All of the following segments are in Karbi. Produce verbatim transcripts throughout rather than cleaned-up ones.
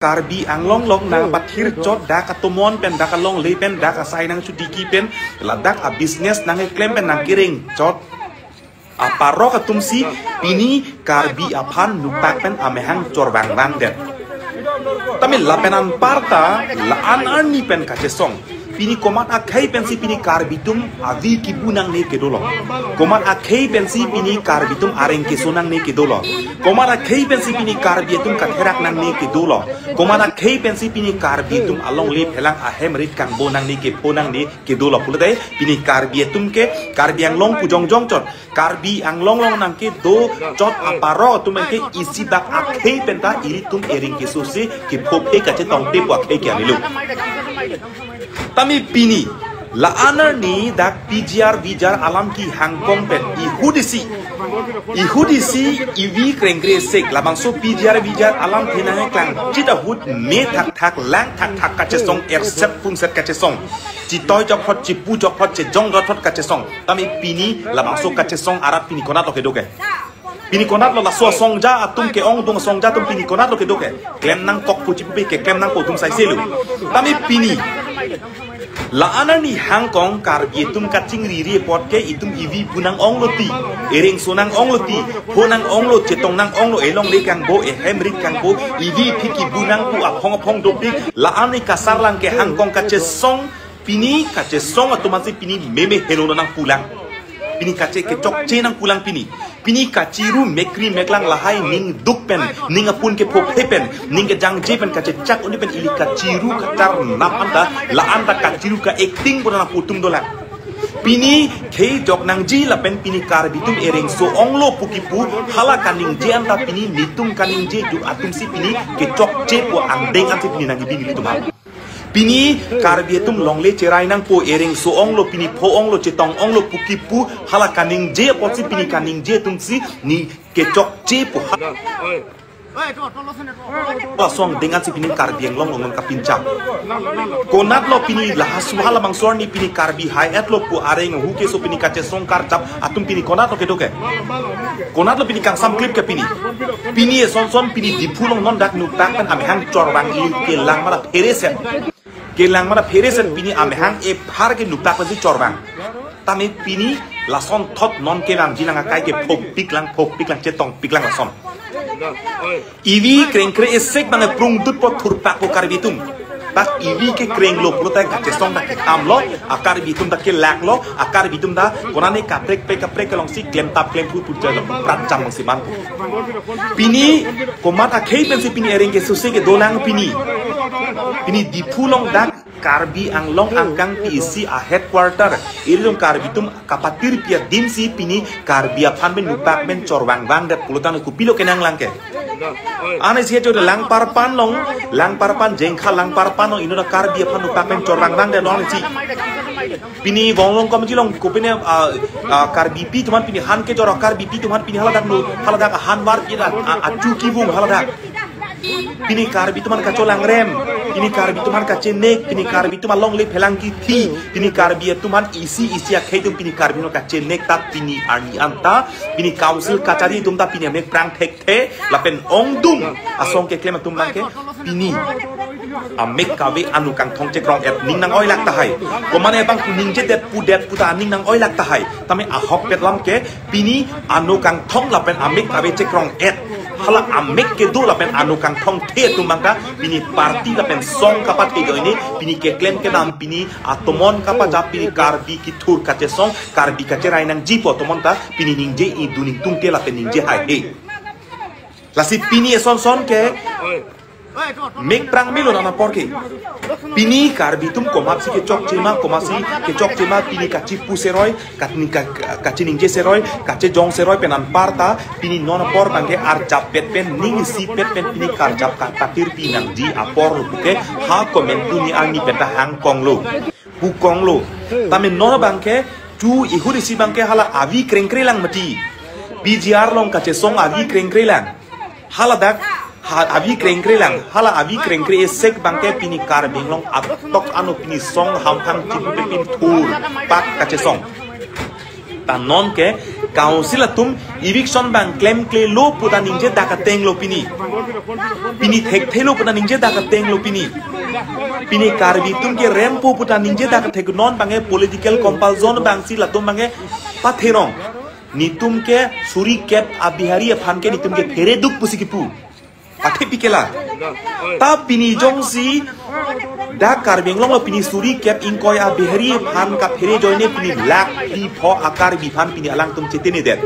Karbi Anglong along nangpathir chot, dak atomon pen, dak alongle pen, dak asai nangchotiki pen, ladak a-business nangkeklem pen nangkereng chot aparok atumsi pini Karbi aphan nupak pen amahang chorvang vangdet. Tame lapen anparta la-an arni pen kachesong. Pini komat akhei pensi pini Karbi atum avi kibu nangne kedolo. Komat akhei pensi pini Karbi atum areng keso nangne kedolo. Komat akhei pensi pini Karbi atum katherak nangne kedolo. Komat akhei pensi pini Karbi atum alongle phelang ahem rit kangbo nangne kepho nangne kedolo pulote pini Karbi atum ke Karbi Anglong pu jongjong chot. Karbi Anglong along nangkedo chot aparok atum ke isi bak akhei penta ilitum ereng keso si kepho phe kachetong te pu akhei ke avelo. Tame pini la-an arni dak P G R V G R alam kehangkong pen ihut isi, ihut isi ivi krengkre sek labangso P G R V G R alam thenang klang chit ahut me thakthak lang thakthak kachesong, ersep pungset kachesong, chitoi jokphot, chipu jokphot, chejong jokphot kachesong. Tame pini labangso kachesong arat pini konat lo kedo ke? Pini konat lo laso asongja atum ke-ongdung asongja atum pini konat lo kedo ke? Klem nangkok pu chipu pe keklem nangpo atum saiselo. Tame pini la-an arni hangkong Karbi atum kachingriri apot ke itum ivi bu nang-onglo ti, ereng so nang-onglo ti, pho nang-onglo, chetong nang-onglo, elongle kangbo, ehem rit kangbo, ivi phi kibu nang pu aphong aphong dopik, la-an arni kasarlang ke hangkong kachesong, pini kachesong atum ansi pini meme helo nangpulang. Pini kache kechokche nangpulang pini. Pini kachiru mekri meklang lahai ning duk pen, ning apun kepho phe pen, ning kejangje pen kachechak un-e pen ili kachiru katar nap anta, la anta kachiru ka acting pura nangputum dolang. Pini khei jok nangji lapen pini Karbi atum ereng so-onglo pu kipu hala kaningje anta pini nitum kaningje ju atumsi pini kechokche pu angdeng ansi pini nangkebi nelitum ha. Pini Karbi atum longle cherai nangpo, ereng so-onglo, pini pho-onglo, chetong-onglo pu kipu hala kaningje apotsi pini kaningje atumsi ni kechokche pu ha. Lasong dengan si pini Karbi Anglong along kapincham. Konat lo pini lahasuha labangso arni pini Karbi hai-et lo pu areng hu keso pini kachesong karjap atum pini konat lo kedo ke? Konat lo pini kangsam klip ke pini? Pini eson son pini Diphu along non dak nutak pen amahang chorvang ili kelang mara phereset. Kelang mara phereset pini amahang ephar ke nutak pensi chorvang. Tame pini lason thot non kelang jinang akai ke phokpik lang, phokpik lang, chetongpik lang lason. Ivi krengkre esek bang prungdut po thurpak po Karbi atum. Bak ivi ke krenglo pulote kachesong dak ketam lo, a Karbi atum dak kelak lo, a Karbi atum dak konane kaprek pe kaprek kelongsi klem tap klem phu phu jalo prat jam si man. Pini komat akhei pensi pini ereng keso si kedolang pini. Pini Diphu along dak Karbi Anglong angkang P A C a headquarter. Ilitum Karbi atum kapatir pi adim si pini Karbi aphan pen nutak pen chorvang vangdet pulote kopilo kenang lang ke? Ane si ajo Langparpan along, Langparpan Jengkha Langparpan along inut Karbi aphan nutak pen chorvang vangdet non si. Pini Wonglong Komji along kopine, ah, ah, Karbipi atum aphan pini han kejor, Karbipi atum aphan pini haladak nu, haladak hanvar kira, ah, achu kivung haladak. Pini Karbi atum aphan kacholangrem, pini Karbi atum aphan kachenek, pini Karbi atum alongle phelang kithi, pini Karbi atum aphan isi isi akhei atum pini Karbi atum aphan kachenek ta pini arni anta, pini council kachari atum ta pini amek prang thekthe, lapen ongdung asong keklem atum abang ke, pini amek kave anu kangthong chekrong et ning nang-oilak tahai. Komane bang pu ningjedet pudet puta ning nang-oilak tahai. Tame ahokpet lam ke pini anu kangthong lapen amek kave chekrong et. Hala amek kedo lapen anu kangthong the atum abang ta pini party lapen song kapathe ajoine pini keklem kedam pini atomon kapachap pini Karbi kithur kachesong Karbi kacherai nangji po atomon ta pini ningje idu ningtungte lapen ningje haihe. Lasi pini eson son ke mek prang melo nang apor ke. Pini Karbi atum komatsi kechokche ma, komatsi kechokche ma pini kachipu seroi, kat ni ka-, kachiningje seroi, kachejong seroi pen anparta, pini non apor abang ke arjap pet pen, ning isi pet pen pini karjap kapatir pi nangji apor lo puke, ha komantu ni arni pen ta hangkong lo. Hukong lo. Tame non abang ke, chu ihut isi abang ke hala avi krengkre lang mati. P G R along kachesong avi krengkre lang. Haladak, ha, avi krengkre lang. Hala avi krengkre esek abang ke pini Karbi Anglong atok ano pini song hamphang chipu pepin thurpak kachesong. Ta non ke council atum eviction bang klemklelo puta ningje dak ateng lo pini. Pini thekthelo puta ningje dak ateng lo pini. Pini Karbi atum ke rempo puta ningje dak thek non bangke political compulsion bangsi latum bangke patherong. Nitum ke suri kep a Bihari aphan ke nitum ke phere duk pusi kipu. Athe pikela. Ta pini jongsi dak Karbi Anglong lo pini suri kep ingkoi a Bihari aphan kaphere ajoine pini lakh phli pho a Karbi aphan pini alangtum chetene det.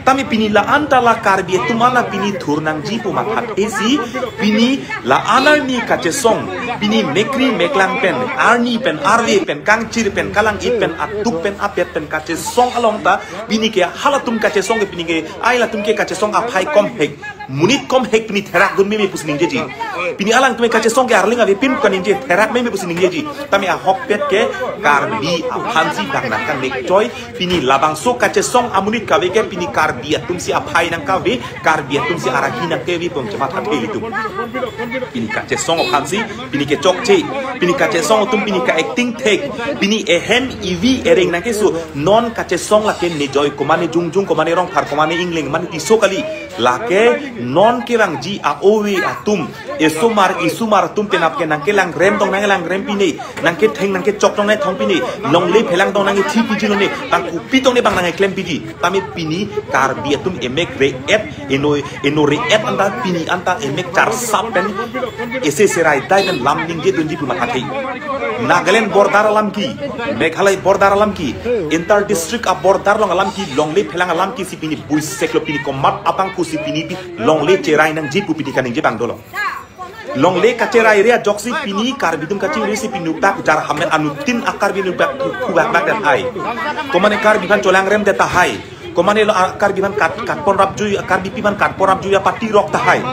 Tame pini la-an ta la Karbi atum an la pini thur nangji pu mathathesi pini la-an arni kachesong, pini mekri meklang pen, arni pen, arve pen, kangchir pen, kalang-it pen, atuk pen, apet pen kachesong along ta pini ke halatum kachesong ke pini ke ai latum ke kachesong aphai komhek. Monit komhek pini therak dun meme pusi ningjeji. Pini alangtum kachesong ke arling avepin pu kaningje, therak meme pusi ningjeji. Tame ahokpet ke Karbi aphansi bang nangkan mekchoi. Pini labangso kachesong amonit kave ke pini Karbi atumsi aphai nangkave, Karbi atumsi arahi nangkave pu chemathathe ilitum. Pini kachesong aphansi pini ke chokche, pini kachesong atum pini ka-acting thek, pini ehem ivi ereng nangkeso, non kachesong lake nejoi komane jongjung, komane rongphar, komane ingling, mane tiso kali. Lake non kevangji a-ove atum, esomar esomar atum penap ke nangkelang rem tong nangkelang rem pine, nangketheng nangkechok tong nangthong pine, longle phelang tong nangkethi piji lone, bang kopi tong ne bang nangkeklem piji. Tame pini Karbi atum emek re-et, eno eno re-et anta pini anta emek charsap pen ese serai dai pen lam ningje dunji pu mathathe. Nagaland border alam ke, Meghalaya border alam ke, inter district a border along alam ke, longle phelang alam ke si pini buisek lo pini komat abang pusi pini pi longle cherai nangji pu pini kaningje bang dolo. Longle kacherai re ajoksi pini Karbi atum kachingri si pini uktak jar hamen anuttin a Karbi nukbak kubak bak dan ai. Komane Karbi aphan cholang rem det tahai. Komane lo a Karbi aphan kat katpon rapjui, a Karbipi aphan katpon rapjui apati rok tahai.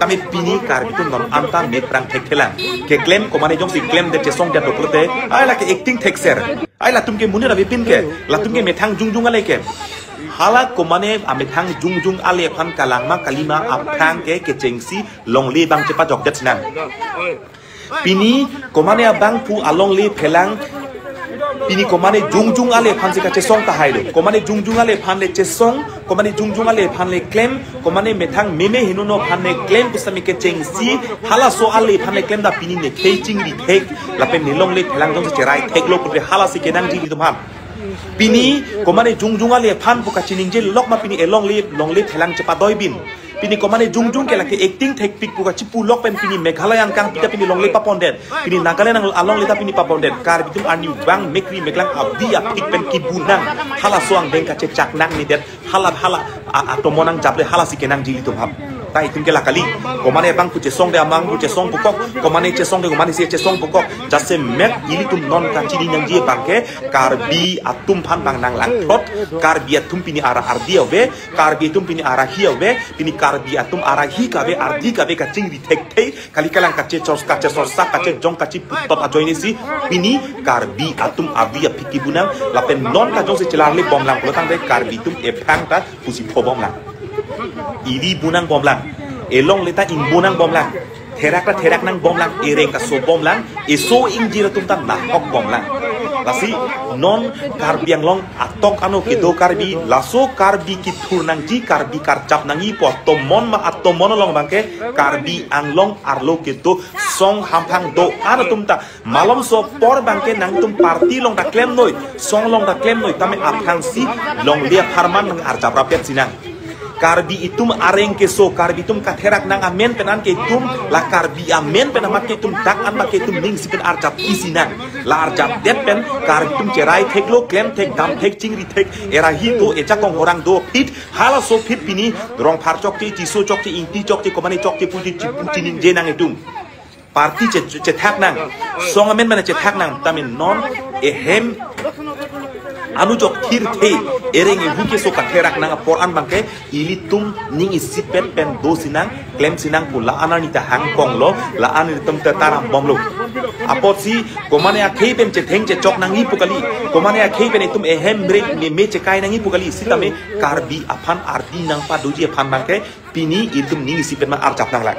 Tame pini Karbi atum non anta mek prang thekthelang. Keklem komane jongsi klem det chesong det doprote. Ai lake acting thekser. Ai latum ke monit avepin ke. Latum ke methang jongjung ale ke. Hala komane amethang jongjung ale aphan kalang ma kalima aphrang ke kechengsi longle bang chepajok det sinang. Pini komane abangphu alongle phelang. Pini komane jongjung ale aphansi kachesong tahai do. Komane jongjung ale aphan le chesong, komane jongjung ale aphan le klem, komane methang meme henono aphan le klem pusitame kechengsi halaso ale aphan le klem ta pini nekhei chingri thek, lapen ne longle phelang jongsi cherai theklo pute halasi kenangji ilitum aphan. Pini komane jongjung ale aphan pu kachiningje lok ma pini elongle longle phelang chepadoi bin. Pini komane jongjung ke lake acting thekpik pu kachipu lok pen pini Meghalaya angkang pita pini longle papon det. Pini Nagaland ang alongle ta pini papon det. Karbi atum arni vang mekri meklang avi aphik pen kibu nang. Halaso angdeng kachechak nangnedet. Hala hala a- atomon nangjaple halasi kenangji ilitum aphan. Ta itum ke la kali. Komane abangphu chesong de amangphu chesong pukok. Komane chesong de komanesi chesong pukok. Jasemet ilitum non kachini nangji abang ke Karbi atum aphan bang nanglangthrot. Karbi atum pini ara ardi ave. Karbi atum pini arahi ave, pini Karbi atum arahi kave, ardi kave kachingri thekthe, kali kalang kachechor, kachechorsa, kachejong, kachiputot ajoinesi, pini Karbi atum avi aphik kibu nang, lapen non kajongsi chelarli bomlang, pulo tangte Karbi atum ephang ta pusi pho bomlang. Ili bu nang bomlang, elongle ta ingbu nang bomlang. Therak ta therak nang bomlang, ereng kaso bomlang, eso ingjir atum ta nahok bomlang. Lasi non Karbi Anglong atok ano kedo Karbi, laso Karbi kithur nangji, Karbi karjap nangji pu atomon ma atomon along abangke Karbi Anglong arlo kedo song hamphang do-an atum ta malomso apor abangke nangtum party along ta klemnoi, song along ta klemnoi, tame aphrangsi longle apharman nang arjap rapet sinang. Karbi itum areng keso, Karbi itum katherak nang amen pen an ke itum, la Karbi amen pen amat ke itum dak an ma ke itum ningsi pen arjap isi nang. La arjap det pen Karbi itum cherai theklo, klem thek, dam thek, chingri thek, erahi do, ejakong orang do, phit, halaso phit pini, rongphar chokche, tiso chokche, ingti chokche, komane chokche, puji, chipu chiningje nang itum. Party che, chethak nang, song amen mane chethak nang, tame non ehem anu jok thirthe, ereng ehu keso katherak nang apor an abangke ilitum ning isipet pen do sinang, klem sinang pu la-an arni ta hangkong lo, la-an ilitum ta taram bomlo. Apotsi komane akhei pen chetheng chechok nangji pu kali, komane akhei pen itum ehem bre meme chekai nangji pu kali, sitame Karbi aphan ardi nangpadoji aphan abangke pini itum ning isipet ma arjap nanglang.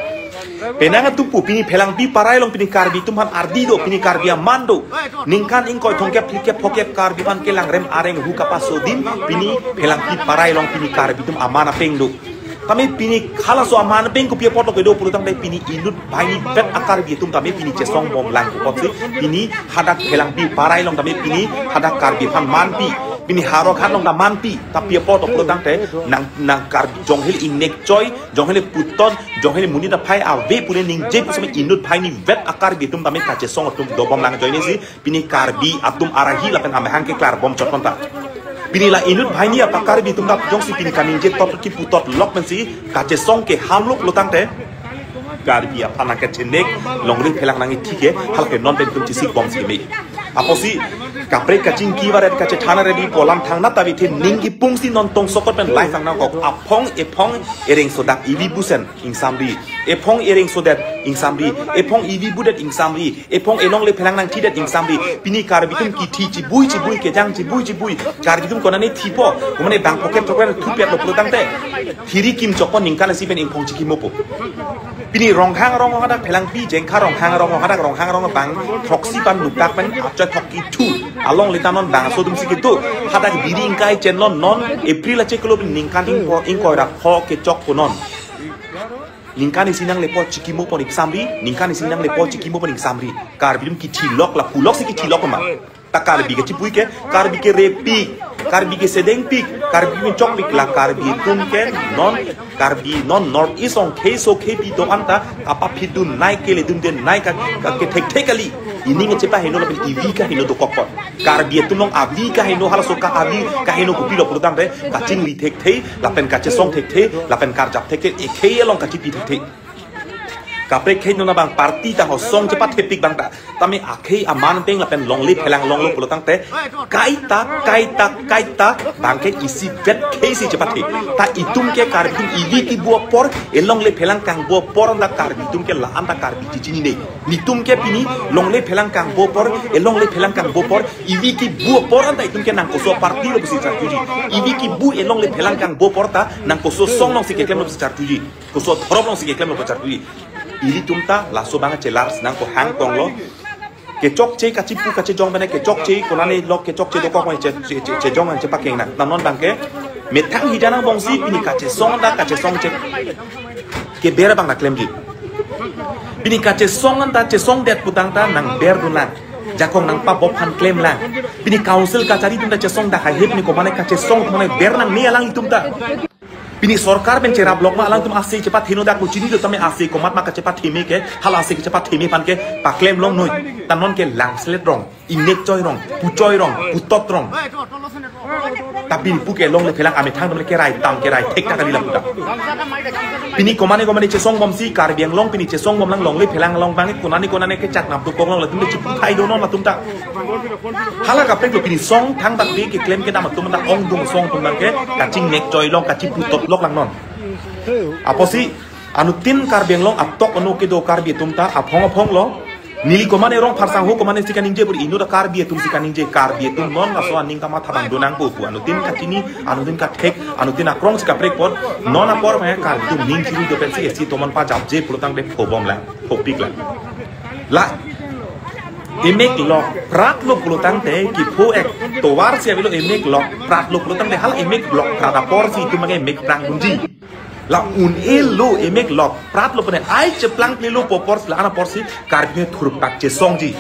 Penang atum pu, pini Phelangpi parai along pini Karbi atum aphan ardi do, pini Karbi aman do. Ningkan ingkoi thomkep phlikep phokep Karbi aphan kelang rem areng hu kapaso adim pini Phelangpi parai along pini Karbi atum aman apeng do. Tame pini halaso aman apeng kopi apot lo kedo pulo tangte pini inut banghini vet a-Karbi atum tame pini chesong bomlang apotsi pini hadak Phelangpi parai along tame pini hadak Karbi aphan manpi, pini Howraghat along ta manpi, ta pi apot lo pulo tangte nang nang Karbi jonghel ingnek choi, jonghel putot, jonghel monit aphai ave pule ningje pusitame inut banghini vet a-Karbi atum tame kachesong atum dobomlang ajoinesi pini Karbi atum arahi lapen amahang keklar bom chot konta. Pini la inut banghini apa Karbi atum ta jongsi pini kaningje tot kipu tot lok pensi kachesong ke hamluk lo tangte Karbi aphan nangkachenek, longle phelang nangkethi ke, halake non pen atum chesik bomsi me. Apotsi kaprek kachingki varet kachethan ready pu alam thangnat ta bithe ning kipungsi non tongsokot pen live ang nangkok. Aphong ephong ereng sodak ivi busen ingsamri. Ephong ereng sodet ingsamri. Ephong ivi budet ingsamri. Ephong elongle phelang nangthidet ingsamri. Pini Karbi atum kithi chibui chibui, kejang chibui chibui. Karbi atum konane thipo, komane bang poket thokre thupet lo pulo tangte thiri kim chokpo, ningkan isi pen ingphong chikimopo. Pini Ronghang rong hadak Phelangpi jengkha Ronghang rong hadak Ronghang rong bang throksi pen nukdak pen achoi thok kithu along leta non bangso atumsi kedo. Hadak biri ingkai chenlo non April achiklo ningkan ingpo ingkoi ra pho kechokpo non. Ningkan isi nanglepo chikimopo ingsamri, ningkan isi nanglepo chikimopo ingsamri. Karbi atum kithi lok la pulok si kithi lok ma. Ta Karbi kachipui ke, Karbi kerepik, Karbi kesedengpik, Karbi menchokpik la Karbi atum ke non, Karbi non North East along khei so khei pi do-an ta kapaphidun nai, keledunde nai ka, ka kethekthek kali. Ining chepaheno lapen ivi kaheno dokokpon. Karbi atum along avi kaheno, halaso ka avi kaheno kopilo pulo tangte kachingri thekthe, lapen kachesong thekthe, lapen karjap thekthe, ekhei along kachipi thekthe. Kaprek khei nona bang party ta ho song chepathepik bang ta. Tame akhei aman apeng lapen longle phelang longlo pulo tangte kaita, kaita, kaita bang ke isi vet khei si chepathe. Ta itum ke Karbi atum ivi kibu apor, elongle phelang kangbu apor anta Karbi atum ke la anta Karbi chichinine. Nitum ke pini longle phelang kangbu apor, elongle phelang kangbu apor, ivi kibu apor anta itum ke nangkoso party lo pusi charjuji. Ivi kibu elongle phelang kangbu apor ta nangkoso song alongsi keklemlo pusi charjuji. Koso dhorom alongsi keklemlo pusi charjuji. Ilitum ta laso bang chelar nangkehang tonglo. Kechokche kachipu kachejong bene kechokche konane lok kechokche dokok mai che, che, che, chejong ang chepakeng nang. Nanon bang ke methang hidan angbongsi pini kachesong anta kachesong che keber bang nangklemji. Pini kachesong anta chesongdet pu tangte nangber dunlang. Jakong nangpabop aphan klemlang. Pini council kachari atum ta chesong dak hahip ni komane kachesong komane ber nangne alanglitum ta. Pini sorkar pen cherap lok ma alangtum ase chepatheno dak kuchini do tame ase komat ma kachepatheme ke, hala ase kachepatheme aphan ke paklem longnoi. Ta non ke langselet rong, ingnek choi rong, puchoi rong, putot rong. Ta pini pu ke longle phelang amethang tame kerai tam kerai thek ta kali lapu ta. Pini komane komane chesong bomsi Karbi Anglong pini chesong bomlang longle phelang along bang konane konane kechak nap dokok long latum chipu thai do non latum ta. Hala kaprek lo pini song thang bak de keklem kedam atum ta ongdung song atum bang ke kachingnek choi long kachipu tot lok lang non. Apotsi anuttin Karbi Anglong atok ano kedo Karbi atum ta aphong aphong lo. Neli komane rong pharsang ho komane si kaningje bur inut a Karbi atum si kaningje Karbi atum non laso aning kamatha bang donang pu pu anuttin kachini anuttin kathek anuttin akrong si kaprek pot non apor ma Karbi atum ning chiri do pensi esi tomon pajapje pulo tangte phobom lang phopik lang. La emek lok prat lo pulo tangte kipho ek tovar si avelo emek lok prat lo pulo tangte hala emek lok prat aporsi itum bang ke emek prang dunji. La un-e lo emek lok prat lo pune ai cheplang ple lo pu aporsi la-an aporsi Karbi atum thurpak chesongji.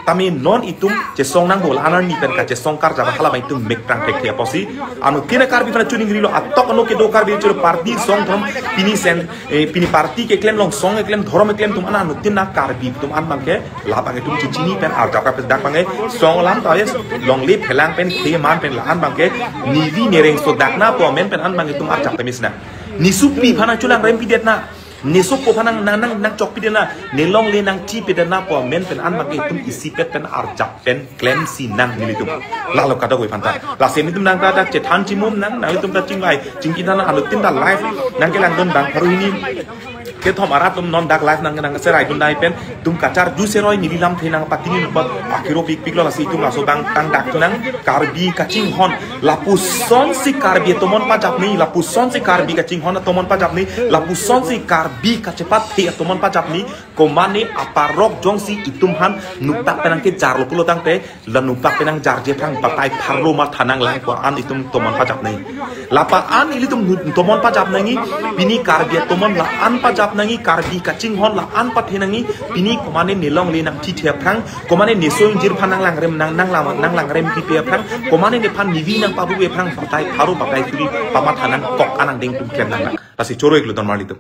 Tame non itum chesong nangpo la-an arni pen kachesong karjap hala bang itum mek prang thekthe apotsi. Anuttin a Karbi aphan chuning rilo atok ano kedo Karbi choro party song thom pini sen, eh, pini party keklem long song keklem dhorom keklem atum an anuttin a Karbi atum an bang ke labang itum chichini pen arjap rap dak bang ke song alam ta yes longle phelang pen khei man pen la-an bang ke nivi nereng sodak na pu amen pen an bang itum arjap temis na. Nesopi aphan nangchulang rem pidet na. Nesopo aphan nang nang nang nangchok pidet na. Nelongle nangthi pidet na pu amen pen an bang ke itum isipet pen arjap pen klemsi nang nelitum. Lalo kadokave aphan ta. Lasi nelitum nang ta dak chethan chimum nang nang itum ta chingvai chingki than anuttin ta live nangkelangdun bang pharo hini. Kethom arat atum non dak live nang nang serai dun dai pen itum kacharju seroi neli lamthe nangpatini nangpot akiro pikpiklo, lasi itum laso abang tangdak thu nang. Karbi kachinghon lapusonsi Karbi atomon pajapnei, lapusonsi Karbi kachinghon atomon pajapnei, lapusonsi Karbi kachepathe atomon pajapnei. Komane aparok jongsi itum aphan nuktak pen nangkejarlo pulo tangte, la nuktak pen nangjarji aphrang batai pharo matha nanglang ko-an itum tomon pajapnei. Lapa-an ilitum nu-, tomon pajapnangji, pini Karbi atomon la-an pajapnangji, Karbi kachinghon la-an pathenangji, pini komane ne longle nangthithe aphrang, komane ne so ingjir aphan nanglangrem nang, nanglang, nanglangrem pipe aphrang, komane nephan nivi nangpabuve aphrang, batai pharo batai suri pamatha nangkok anang deng tum klem nanglang. Lasi choro-iklo don marlitum.